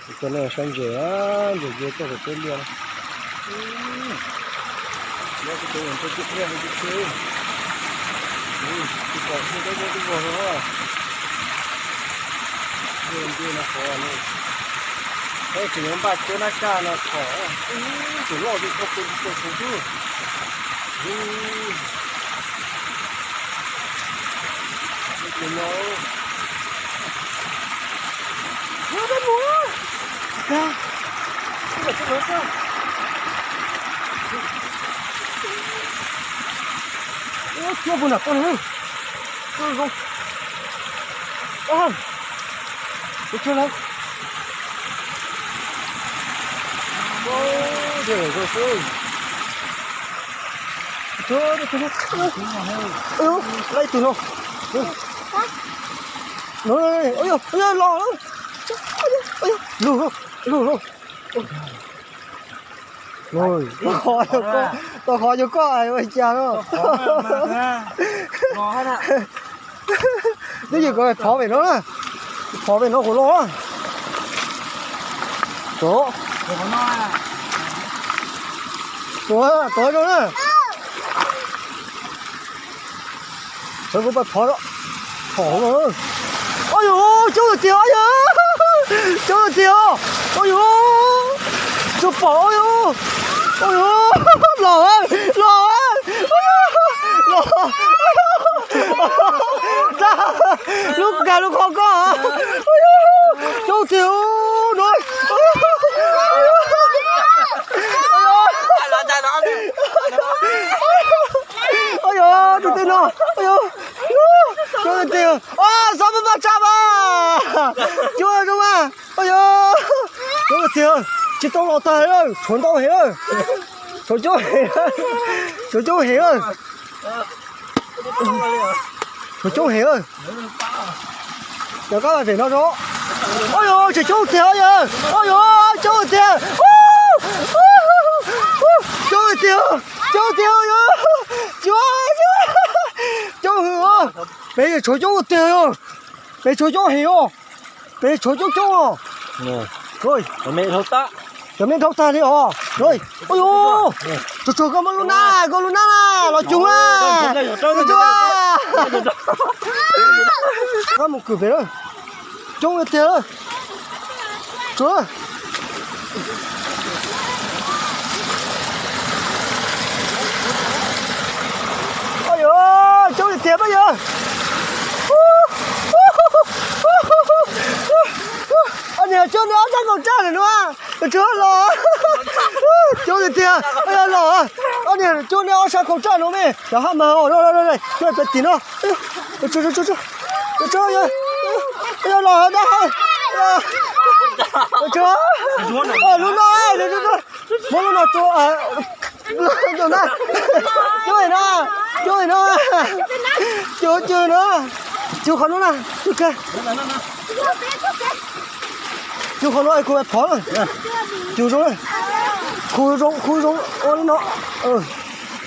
Cov no sab ntses, ntses ces tuaj pem peb liaj. Nyob kuv tus ntses tiaj tiaj li tiag. Tsis pom thiab, deb deb deb vog no. Ntses no qhov no, peb tseem yuav npaj cuab nab caj no txhom. Tus loj ces tau pw tsis tau kuv xwb. Tus no. Cuab puag nram qab no. Zoo. Tus tshuaj lawm. Ua, tus tshuaj, tus tshuaj. Ua, lawm ib tug no. No, ua, ua, los. Lug, lug, lug. Tau qhov yog koj, ua cas no. Twb yog koj phov pem no na. Phov pem no kuv los. Tuav, tuav, tuav zoo na. Sawv kuv pais phov, phom. Oj yog, coob tiag, oj yog, coob tiag, oj yog, tsis pom, oj yog, oj yog, los, los, los, lub kag lub qhov koj, coob tiag no. Oj yog, tus tej no, oj yog, coob tiag, xav pab pab tsa mas, coob zoo mas, oj yog, coob tiag, tsis tau los tag, tshuav ntau heev, tshuav coob heev, tshuav coob heev, tshuav coob heev. Cov koj pem no zoo. Oj yog, tseem coob tiag, oj yog, oj yog, coob tiag, coob tiag, coob tiag, oj yog, coob, coob heev, pem tshuav coob tiag, pem tshuav coob heev os, pem tshuav coob coob os. Cov me dhau tag li os. Oj yog, tsuag tsuag koj muab lub nab, koj lub nab na, los cuag na, tsuag tsuag, koj mus kwm pem lawm, coob tiag, tsuag. Oj yog, coob tiag pab yog. Oj niag coob neb ob sab kaum tsaj lawm no, tsuag los, coob tiag tiag, los, oj niag coob neb ob sab kaum tsaj no me, cov haj mas, pem tim no, tsuag, tsuag, los dab, tsuag, lub no, muab lub no tsuag. Tus na, coob no, coob no, coob coob no, coob qhov no na, coob kawg. Coob qhov no es kuv pais phov na, coob zoo, khu zoo, khu zoo ua li no,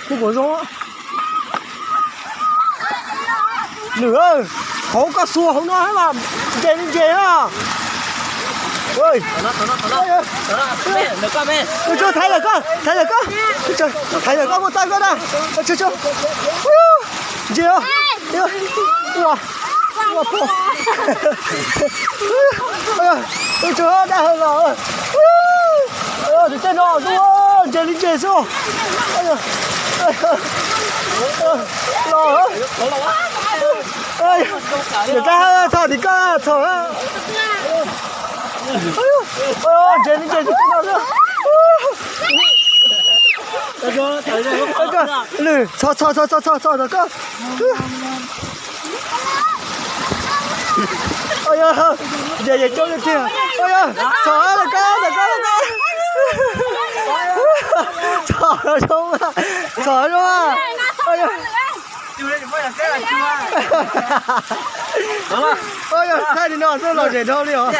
kuv pom zoo. Lwm, hauv koj xuas hauv no mas ntses li ntses na. Thaiv lawm koj, thaiv lawm koj, thaiv lawm koj muaj tawb koj na. Ntses, ua, ua, dab hawv los. Tus tej no ntses li ntses xwb. Los, yog dab hawv txhom tim koj txhom. Ntses li ntses xwb tej no xwb. Lwm, txhom txhom txhom txhom txhom txhom koj. Ntses coob tiag tiag. Txhom lawm koj, txhom koj, txhom zoo mas, txhom zoo mas. Thaij li no xwb los zem dhau li os.